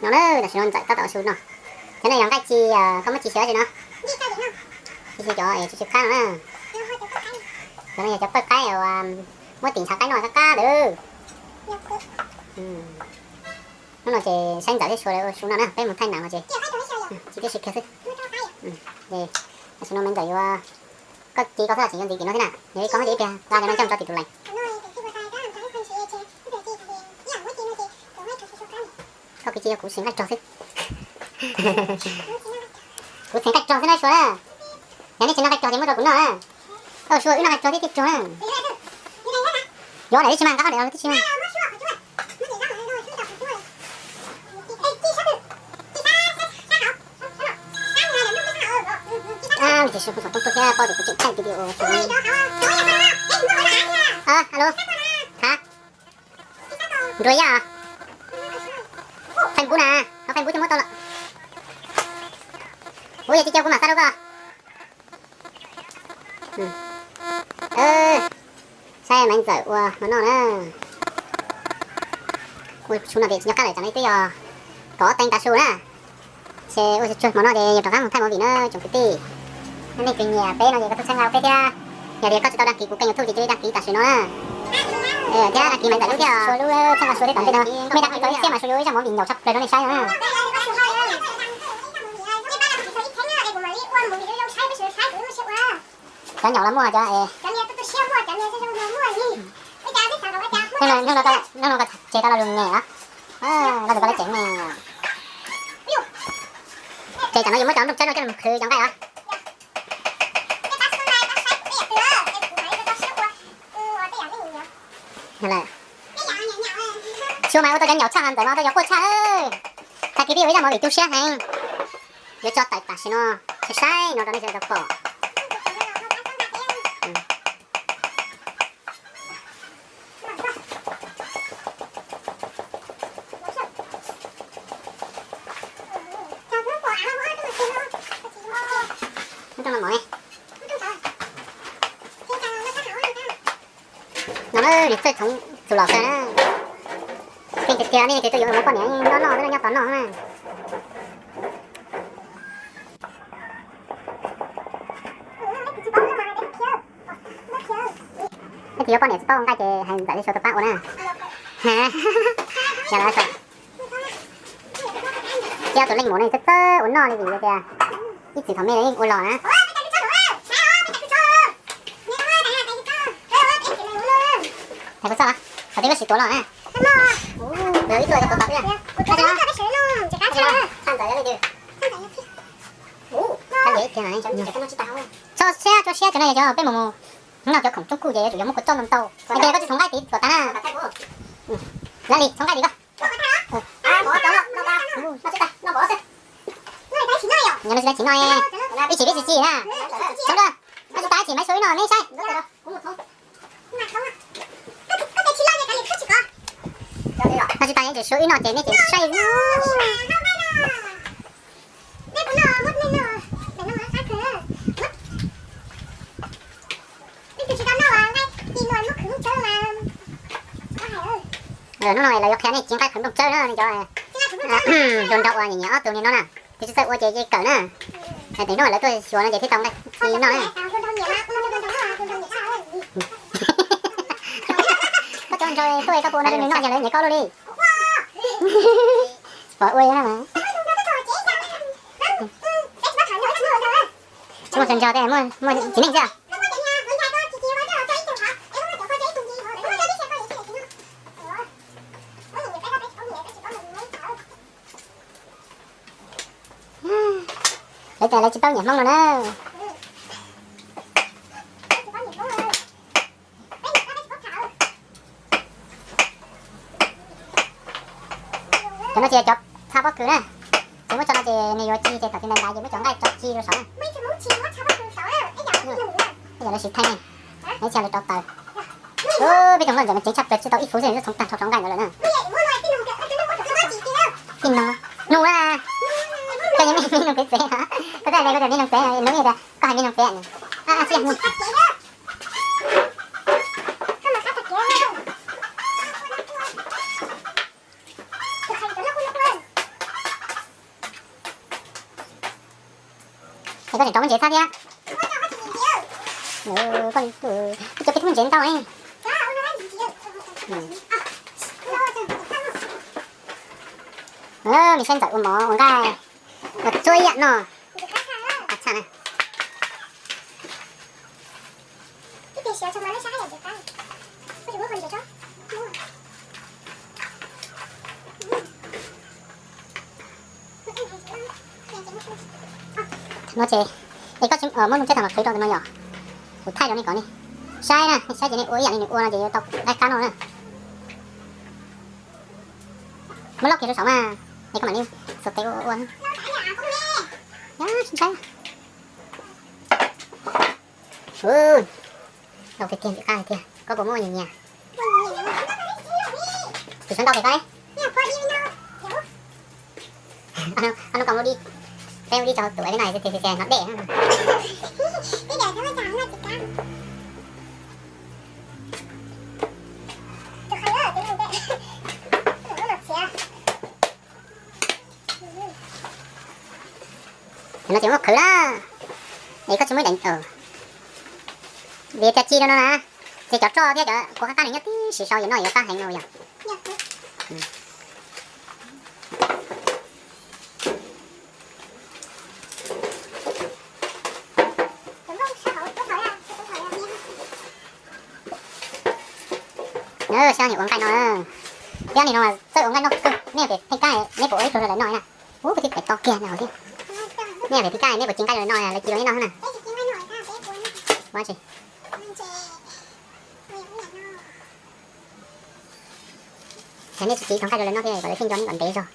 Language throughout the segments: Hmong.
No na, tam sim no Ntxawm tab tom ua su no. Cov no yog nqaij ci, koj muab ci xyaw tsi no? Ci xyaw cov es tsw tsw qab no na. Cov no yog cov pawj qaib uas muab tim ntshav qaib noj qab qab lawm. Hnub no ces saib Ntxawm thiab Suav lawv ua su no na, peb mus thaij nam no ces ci tib si kiag xwb. Tam sim no me Ntxawm yuav, koj ci koj xwb los tseem yuav ntxiv tim no thiab na, yog li koj muab cov ib pliag la cov no coj mus tso tim tub lees. Koj kwv tij yog kuv txiv nqaij rog xwb. Kuv txiv nqaij rog xwb na Suav na. Yog nej tsis noj nqaij rog ces muab rau kuv noj na. Koj Suav wb noj nqaij rog thiab thiaj rog na. Yuav daim tib si mas, nqa daim tib si mas. Tab sis kuv txom tub tuag thiab, pob ces kuv tseem thaij video. Alo, ha, Nruas Yaj, Facebook na, ho Facebook twb muab tau lawm. Ua yog tsis cia kuv mam xa rau koj. Saib Maiv Ntxawm ua hmo noj na. Ua su no ces tsis nco qab lawm, tsam no twb yog kaum ob teev tav su na. Ces ua tsuag hmo no ces yog rov qab mus thaij movie na tsoom kwv tij. Nej leej twg nyiam peb no ces koj txhob txhawb nqa peb thiab. Yog tias koj tsis tau đăng ký kuv kênh YouTube ces cia li đăng ký tam sim no na. Thiab đăng ký Maiv Ntxawm lub thiab os. Suav lub, txhob nqa Suav thiab tom ntej no. Mej đăng ký tau ib txhiab mas Suav yuav ib zaj movie nyaum tshaj plaws rau nej saib na. Cov nyaum los muaj cov, hnub no koj tseg tau lo lus nyiam os. Lo lus koj lov ceev ne. Ces tsam no yuav muab cov nplooj tsawb no coj los khwv cov nqaij os. Suav mas ua tau cov nyaum tshaj, Ntxawm mas ua tau cov quaj tshaj lawm. Tag kis peb yuav ib zaj movie tu siab heev. Yuav tso tawm tam sim no, saib saib no rau nej sawv daws tau pom. No na, nws txawj txhoov txus los kawg na. Keej tiag tiag, nej tias tuaj yuav mus poj niam noj noj, nyob tod noj na. Leej twg yuav poj niam tsis paub ua nqaij ces hais Ntxawm thiab Suav tau pab ua na. Yog lawv, cia tus leej muam no txawj txawj ua noj li vim tias ib txwm thaum me los yeej ua los na. Hais kuv txoj los, qhov twg wb sim tuav los na. Ib tug tuav tod xwb. Txhob siab, txhob siab, cov no yog cov peb mus mus noj cov khoom tsoob kuj ces yuav tsum yog muab kua txob ntau ntau. Hais tias koj tsis txhoov nqaij tid kom tag na. Lab li txhoov nqaij li koj. Yog no tsis tau tsis noj, ib chim peb tsis tsis na. Txhoov dua, no tsis tas ib chim Maiv Suav wb noj nej saib. No tsis tas ib chim Suav wb noj ces nej ces saib. Hnub no lawv yuav qhia nej ci nqaij khwv nplooj tsawb na, nej cov hluas nraug uas nyiam nyiam ob tug niag no na, tus tsis txawj ua ces yeej kawm na. Hais tias hnub lawv tuaj xyuas no ces thiaj tau nqaij ci noj na. Koj cov nraug tuaj koj puas ua no rau nws noj yog lawv nyiam koj luaj li. Pom ua na. Tsis muaj txhua ntsog tej, muaj txiv neej xwb. Lawv tias lawv tsis paub nyiam Hmoob no na. Cov no ces cov txha pob kws na. Ces muab tso no ces nws yuav ci ces tom tsis ntais ntais ces muab cov nqaij tso ci rau saum na. Yog lawv siv thaij ne, lawv tsis yog lawv rauv taws. Peb tug nkauj Ntxawm mas ceev tshaj plaws tsis tau ib fuv xwb yuav txhoov tag nrho cov nqaij ntawd lawm na. Tij noog, noog na. Koj yog me noog txev txev, koj twb hais tias koj yog me noog txev, noog tias koj hais me noog txev. Tsis yog noog. Tus hais cov loj kuj loj kuj. Es koj tseem rau muaj ntsev txhab thiab. Koj cov peb tub ntsev ntau ne. Me saib ntxawm ua mov ua nqaij, ua txhua yam no. No ces, es koj tsis muab mus tsev thaum no qhwv rau ntawm no yom? Kuv thaij rau nej kom nej saib na, nej saib ces nej ua ib yam li nws ua no ces yuav tau nqaij qab no na. Muab loj kiag rau saum mas, es koj mam li xuas tes ua ua. Ntshai. Ntau tiag tiag, ntxim qab tiag, koj puas muaj nyiam nyiam? Tus xyov ntau tiag koj. Ob hnub koj muab dib, peb muab dib tso tuav li no, tias no dej. No ces muab qhwv na, es koj tsis muab daim, vim tias ci rau no na, ces cov roj thiab cov kua qab qab nws nyob tib si sau ces noj yuav qab heev no yom. Saib ua nqaij no, peb nim no txawj ua nqaij noj kawg, nej pem theej kab nej puas ua ib pluag rau lawv noj na? Ub, kuv twb pem tau kiag na thiab. Nej pem theej kab nej puas ci nqaij rau lawv noj, lawv ci rau nej noj na? Ua tsi? Ces nej tsis ci tus nqaij rau lawv noj thiab kom lawv thiaj nco nej kom ntev zog.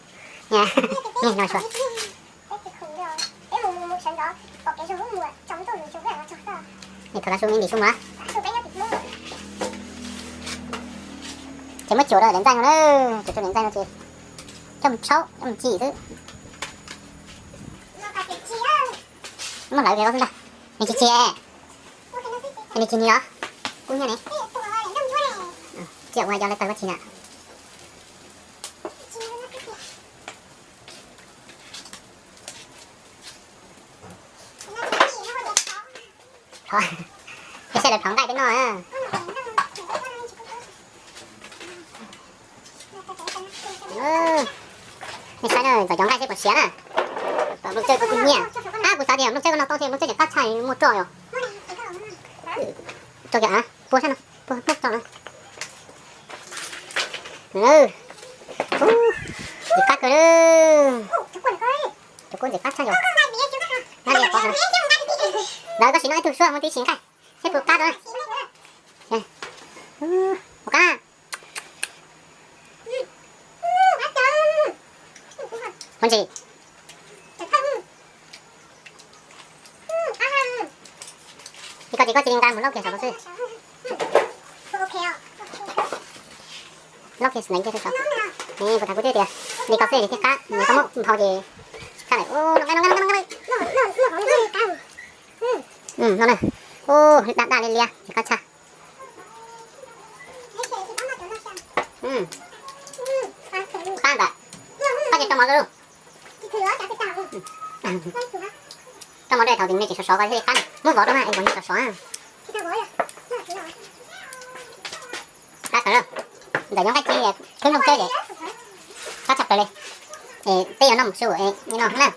Nej no tsuas. Thaum kav su me ntsis su mas. Ces muab cuam rau lawv ntxaij no na, cuam rau lawv ntxaij no ces coj mus tshaub coj mus ci xwb. Muab hlawv kiag xwb ntag. Nws tsis tsis, nws tsis nis os. Kub hnyiab ne. Tsis ua yog lawv tawg ua tsis na. Saib lawv plhov nqaij peb noj. Nej saib na, ntxawm cov nqaij seb puas siav na. Nplooj tsawb kuj kub hnyiab. Ab, kuv xav tias nplooj tsawb koj noj tau thiab, nplooj tsawb cov qab tshaj muaj roj yom. Rau kiag, pua sab no, pua pub roj no. Ntxim qab kawg li. Cov kub ntxim qab tshaj yom. Ntawd koj sim noj ib tug suab muaj tib si nqaij seb puas qab rau. Puas qab? Ua ntsis. Ib koj ces koj cia li nqa mus laub kiag saum no xwb. Laub kiag nees kiag rau saum. Kuv tham kuv twb tias li koj xwb thiaj qab, nws koj muab nphau ces tshaj lawm. No na, daj daj liab liab ces qab tshaj. Qab ntawd, koj ces rau mov rau. Rau mov rau thaum twg nej tseem sov sov ko thiaj li qab. Muab vov rau mas es vov sov sov. Qab tawm, ntawm nyob nqaij ci, khwb nplooj tsawb ces qab tshaj plaws li. Es peb yuav noj mus su es no na.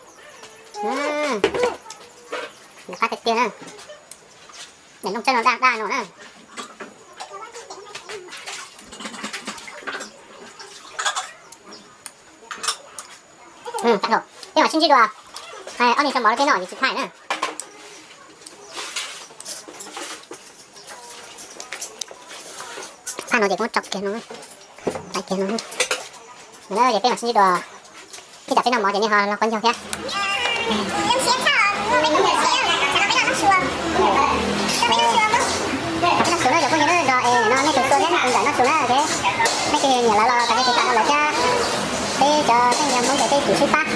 Qab tiag tiag na. Daim nplooj tsawb no daj daj no na. Peb mam sib ntsib dua. Ob niag rau mov rau peb noj ces tsis thaij na. Phaj no ces kuv muab tso kiag no, tso kiag no. Ces peb mam sib ntsib dua. Ib tsam peb noj mov ces nej ho los quav ncaug thiab. Peb noj su na cov phooj ywg na, nrog es no nej tus xua thiab nej tus ntxawm noj su na, ok. Nej tus nyiam lawv los koj cia li tiv tam rau lawv thiab. Peb cov phooj ywg Hmoob ces peb tsum sib pab.